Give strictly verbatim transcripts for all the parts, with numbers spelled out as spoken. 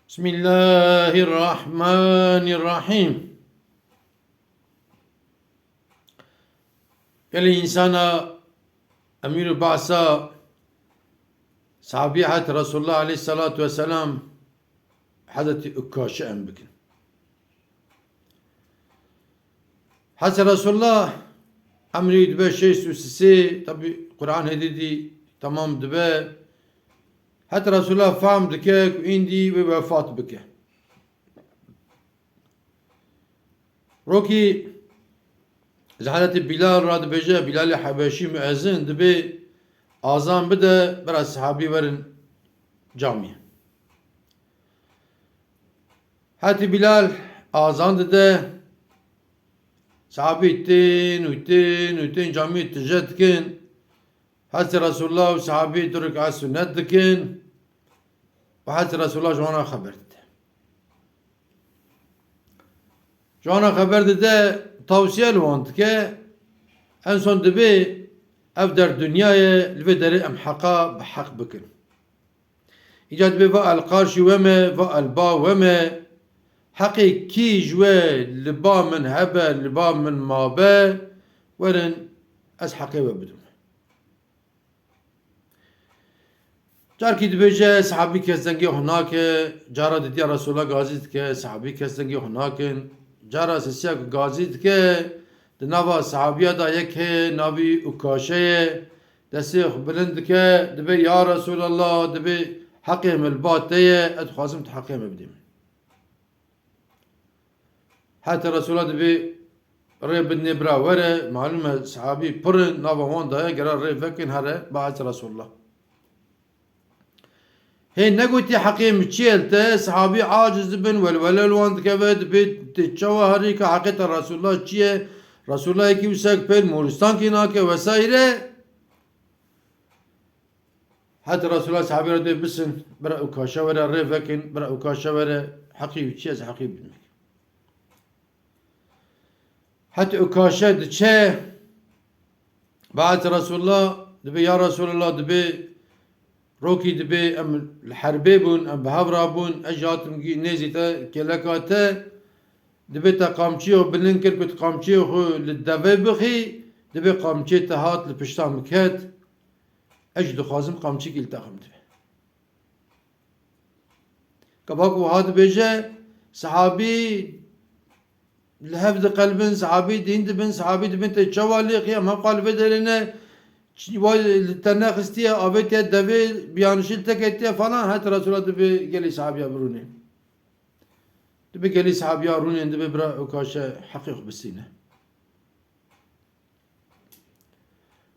Bismillahirrahmanirrahîm. Gelî însana emîr û behsa sahabî het Resulullah aleyhissalatu vesselam Hezretî Ukaşe em bikin. Hezretî Resulullah emrî dibe şêst û sisê, tabî Quran hêdî dî temam dibe. Hezretî Resulullah fehm dike ku îndî wê wefat bike. Rokî ji Hezretî Bilal re dibêje, Bilalê Hebeşî muezin dibê azan bide, bira sahabî werin camiyê. Hezretî Bilal azan dide, sahabî tên û tên û tên camiyê tije dikin. Hezretî Resulullah û sahabî du rekat sunet dikin û Hezretî Resulullah ji wan re xeber dide. Ji wan re xeber dide, tawsiye li wan dike, en son dibê ev der dinya ye, li vê derê em heqa bi heq bikin. Îca dibê va el qarşî we me, va el ba we me, heqê kî ji we li ba min hebe, li ba min mabe, werin ez heqê we bidim. Carkî dibêje, sahabî kes dengê xwe nake, cara didiya Resulullah gazî dike, sahabî kes dengê xwe nakin. Cara sisiya ku gazî dike, di nava sahabiya de yek heye, navî Ukaşe ye, destê xwe bilind dike, dibê, ya Resulallah, dibê, heqê min li ba te ye, ez dixwazim tu heqê min bidî min. Heta Resulullah dibê rê bidinê bira were, malûm e sahabî pir in, nava wan daye, gera rê vekin here, ba ez Resulullah. Hê negotî heqê min çi ye li te, sahabî aciz dibin, welwele li wan dikeve, dibê tu çawa herî ka heqê te Resulullah çi ye, Resulullahekî wisa pêl moristan kî nake vesaire. Heta Resulullah sahabî re dê bisin, bira Ukaşe were rê vekin, bira Ukaşe were heqî wî çi ye, ez heqî bidim. Heta Ukaşe diçe, ba heta Resulullah dibê, ya Resulullah dibê, rokî dibê em li herbê bûn, em bi hev re bûn, ez jî hatim gî nêzî te, kêleka te, dibê te qamçiyê xwe bilind kir ku tu qamçiyê xwe li devê bixî, dibê qamçiyê te hat li pişta min ket. Ez jî dixwazim qamçikî li te xim dibe. Kaba ku wiha dibêje, sahabî li hev diqelibin, sahabî dîn dibin, sahabî dibin te çawa lêxî, em hevqa li vê derê ne, çi-, wa li te nexistiye, avêtiye devê, biyanişî li te ketiye falan, heta Resulullah dibê gelî sahabiya birûnê. Dibê gelî sahabiya rûnên, dibê bira Ukaşe heqê xwe bistîne.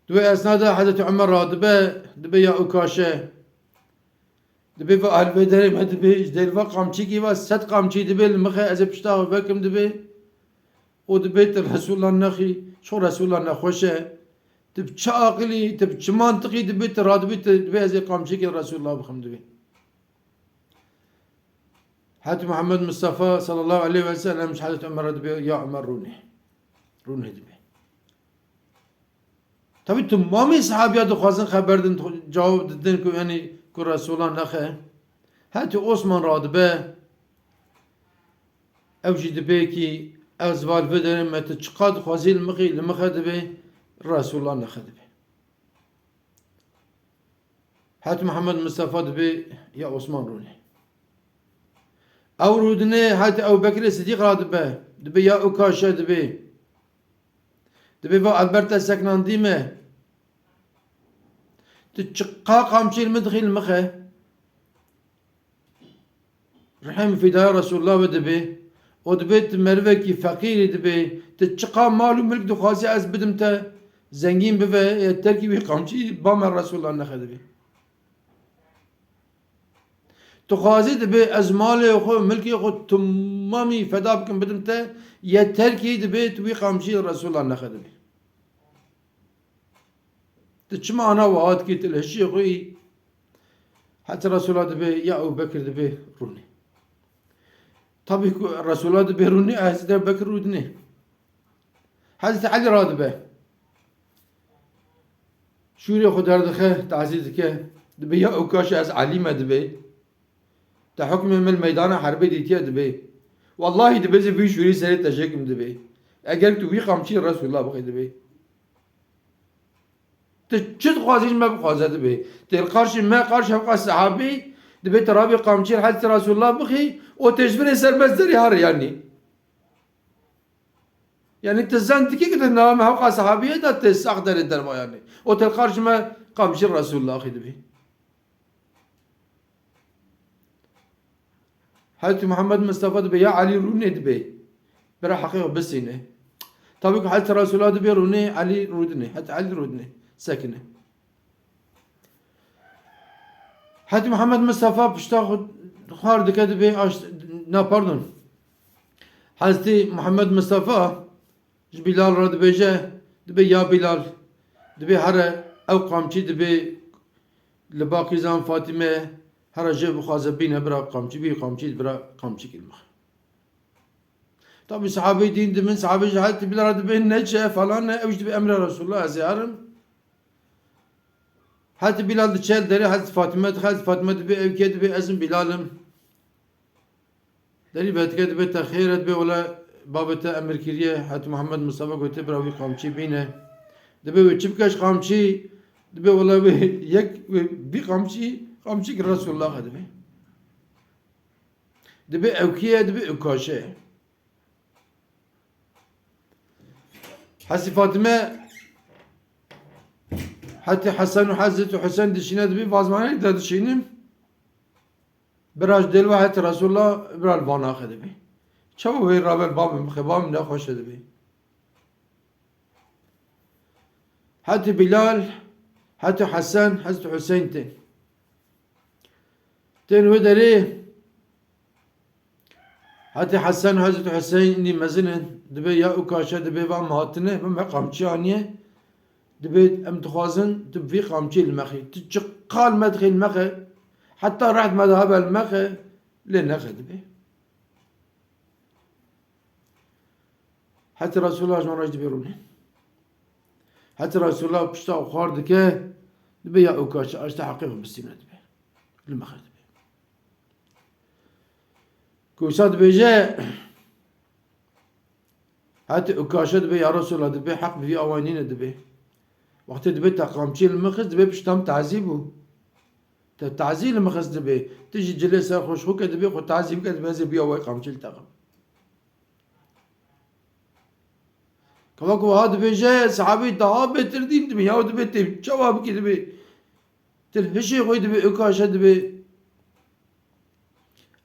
Di wê esna de Hezretî Umer radibe, dibê ya Ukaşe. Dibê va el vê derê me dibê, ji dêr va qamçîkî va sed qamçî dibê li min xe, ez ê pişta xwe vekim dibê. Û dibê tu Resulullah nexî, ço Resulullah nexweş e. Tu bi çi aqilî, tu bi çi mantiqî dibê, tu radibî, tu dibê ez ê qamçîkê Resulullah bixim dibê. Heta Muhammed Mustafa sallallahu aleyhi ve sellem ji Hezretî Umer re dibê, ya Umer rûnê. Rûnê dibê. Tabî temamî sahabiya dixwazin xeber din, cewab didin ku, yanî, ku Resulullah nexe. Heta Osman radibe, ew jî dibê kî ez val vê derê me tu çiqas dixwazî li mixî, li mixe dibê, Resulullah nexe dibê. Heta Muhammed Mustafa dibê ya Osman rûnê. Ew rûdinê heta Ew Bekirê Sidîq radibe, dibê ya Ukaşe dibê. Dibê va Elbert ez seknandî me. Tu çiqa qamçî li min dixî li mixe. Rihê min fîdaya Resulullah ve dibê. O dibê tu merivekî feqîrî dibê. Tu çiqa mal û milk dixwazî ez bidim te. Zengîn bive, yeter kî wî qamçî ba me Resulullah nexe dibê. Tu xwazî dibê ez malê xwe, milkê xwe temamî feda bikim bidim te. Yeter kî dibê tu wî qamçî Resulullah nexe dibê. Tu çima ana wiha dikî, tu li hişiyê xwe yî? Heta Resulullah dibê ya Ew Bekir dibê rûnê. Tabî ku Resulullah dibê rûnê, Hezretî Ew Bekir rûdinê. Hezretî Elî radibe. Şûrê xwe derdixe, tazî dike. Dibê ya Ukaşe ez Elî me dibê. Te hukmê min meydana herbê dîtiye dibê. Wellahî dibê zî vî şûrî serê te jêkim dibê. Eger tu wî qamçî Resulullah bixî dibê. Tu çi dixwazî ji me bixwaze dibê. Tê li qarşî me, qarşî hewqa sehabî, dibê te rabî qamçî li hezretî Resulullah bixî û tê ji vir ê serbest derî her yanî. Yanî tu zen dikî ki tu nava me hewqa sehabiyê de tê sax derê derva yanî. Û tê li qarşî me qamçî Resulullah xî dibê. Hezretî Muhammed Mustafa dibê ya Elî rûnê dibê. Bira heqê xwe bisîne. Tabî ku Hezretî Resulullah dibê rûnê, Elî rûdinê. Hezretî Elî rûdinê. Sekine. Hezretî Muhammed Mustafa pişta xwe xwar dike dibê aş-, na pardon. Hezretî Muhammed Mustafa ji Bilal re dibêje, dibê ya Bilal, dibê here ew qamçî dibê li ba qîzan Fatîme here jê bixwaze bîne bira qamçî, bî qamçî bira qamçî kilmix. Tabî sahabî dîn dimin, sahabî ji Hezretî Bilal re dibê neçe falan ne, ew jî dibê emra Resulullah ez ê herim. Hezretî Bilal diçe li derê Hezretî Fatîme dixe, Hezretî Fatîme dibê ew kê dibê ez im Bilal im. Derî vedike dibê te xêr e, dibê wele bavê te emir kiriye, Hezretî Muhammed Mustafa gotiye bira wî qamçî bîne. Dibê wê çi bike ji qamçî? Dibê wele wê yek wê bî qamçî, qamçî ki Resulullah e dibê. Dibê ew kî ye? Dibê Ukaşe ye. Hezretî Fatime, Hezretî Hesen û Hezretî Hüseyin dişîne dibî, vazmanê de dişînim. Bira ji dêl ve Hezretî Resulullah, bira li vana xwe dibî. Çawa wê rabe li bavê min bixê, bavê min nexweş e dibî. Hezretî Bilal, Hezretî Hesen, Hezretî Hüseyin tên. Tên wê derê, Hezretî Hesen, Hezretî Hüseyin înî mezin in, dibê ya Ukaşe, dibê va em hatine, min me qamçî aniye, dibê em dixwazin tu vî qamçî li me xî. Tu çi qal me dixî li me xe, heta reht me dihabe li me xe, lê nexe dibê. Hezretî Resulullah ji wan re jî dibê rûne. Hezretî Resulullah pişta xwar dike, dibê ya Ukaşe, aşta heqê xwe bistîne dibê. Li me xe dibê. Ku wisa dibêje, Hezretî Ukaşe dibê, ya Resulallah, dibê heq bi vî awayî nîne dibê. Wextê dibê te qamçî li min xist, dibê pişta min tazî bû. Te tazî li min xist dibê. Tu jî cilê ser xwe ji xwe ke dibê xwe tazî bike, dibê ez ê bi awayî qamçî li te xim. Kava ku wiha dibêje, sahabî daha bêtir dîn dibê. Ya dibê tê çawa bikî dibê. Til hişê xwe dibê, Ukaşe dibê.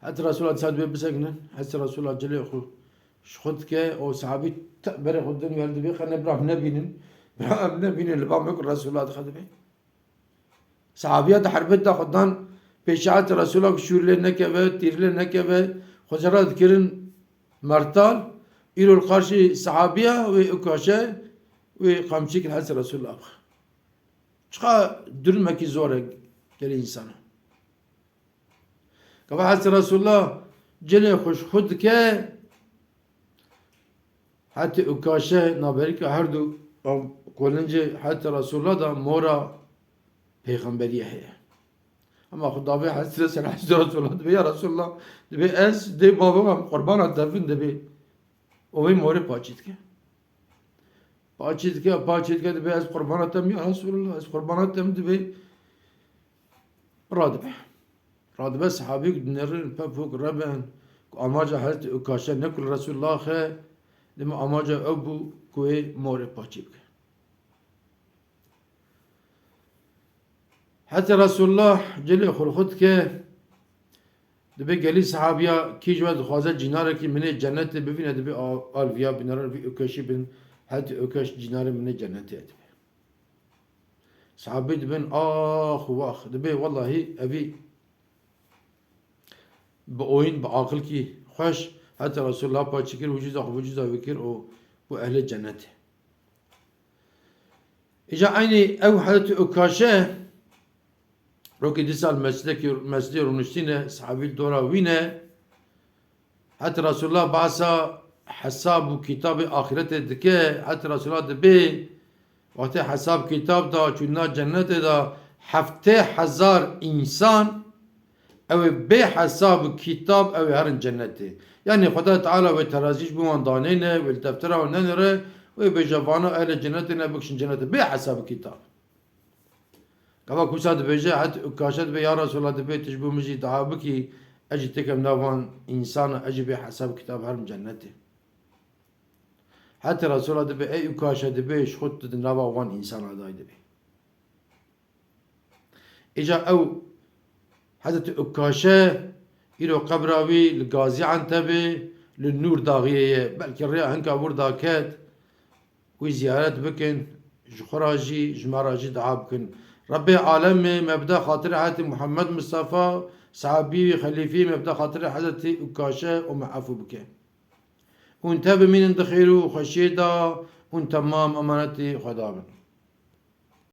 Hezretî Resulullah disa dibê bisekinin. Hezretî Resulullah cilê xwe ji xwe dike, o sahabî te-, berê xwe din wer dibê, xene bira em nebînin. Bira em nebînin, li ba me ku Resulullah dixe dibê. Sahabiya di herbet de xwe dan pêşiya Hezretî Resulullah ku şûr lê nekeve, tîr lê nekeve, xwe jê re dikirin mertal. Îro li qarşî sahabiya wê Ukaşe wê qamçîk li Hezretî Resulullah bixe. Çiqa durumekî zor e gelê însana. Gava Hezretî Resulullah cilê xwe ji xwe dike, Hezretî Ukaşe naberîka her du kolincê Hezretî Resulullah da mora pêxemberiyê heye. Hema xwe davê Hezretî Hezretî Resulullah dibê, ya Resulullah, dibê ez dê bavê me qurbana te bin dibê. O wê morê paçî dike. Paçî dike, paçî dike, dibê ez qurbana te me ya Resulullah, ez qurbana te me dibê. Radibe. Radibe, sahabî ku dinêrin, pepûk rebin, ku amaca Hezretî Ukaşe ne ku li Resulullah xe, dema amaca ew bû ku wê morê paçî bike. Hezretî Resulullah cilê xwe li xwe dike, dibê gelî sahabiya kî ji we dixwaze cînarekî min ê cennetê bivîne, dibê a-, alviya bînere vî Ukaşî bin, Hezretî Ukaş cînarê min ê cennetê ye dibê. Sahabî dibin, ax û wax. Dibê, wellahî, evî bi oyîn, bi aqilkî xweş, heta Resulullah paçî kir, wicûda xwe, wicûda wî kir û bû ehlê cennetê. Îja eynî ew Hezretî Ukaşe, rokî dîsa li mescidekî, mescidê rûniştîne, sahabî li dora wî ne. Heta Resulullah behsa hesab û kitabê axîretê dike. Heta Resulullah dibê, wextê hesab kitab da, çûna cennetê da, heftê hezar însan Ew ê bê hesab û kitab ew ê herin cennetê. Yanî Xweda Teala wê terazî ji bo wan danêne, wê li deftera wan nenêre, wê bêje vana ehlê cennetê ne bikişin cennetê. Bê hesab û kitab. Gava ku wisa dibêje, het Ukaşe dibê, ya Resulallah, dibê tu ji bo min jî dua bikî, ez jî têkim nav wan însana, ez jî bê hesab û kitab herim cennetê. Heta Resulallah dibê, ey Ukaşe, dibê ji xwe tu di nava wan însana dayî dibê. Îca ew Hezretî Ukaşe îro qebra wî li Gazîantebê li Nûr Daxiyê ye. Belkî rêya hinka wir daket, wî ziyaret bikin, ji xwe re jî, ji me re jî dua bikin. Rebbê alemê me bide xatirê Hezretî Muhammed Mistefa, sahabî wî, xelîfî me bide xatirê Hezretî Ukaşe û me efû bike. Hûn te bimînin di xêr û xweşiyê de, hûn temam emanetî Xweda bin.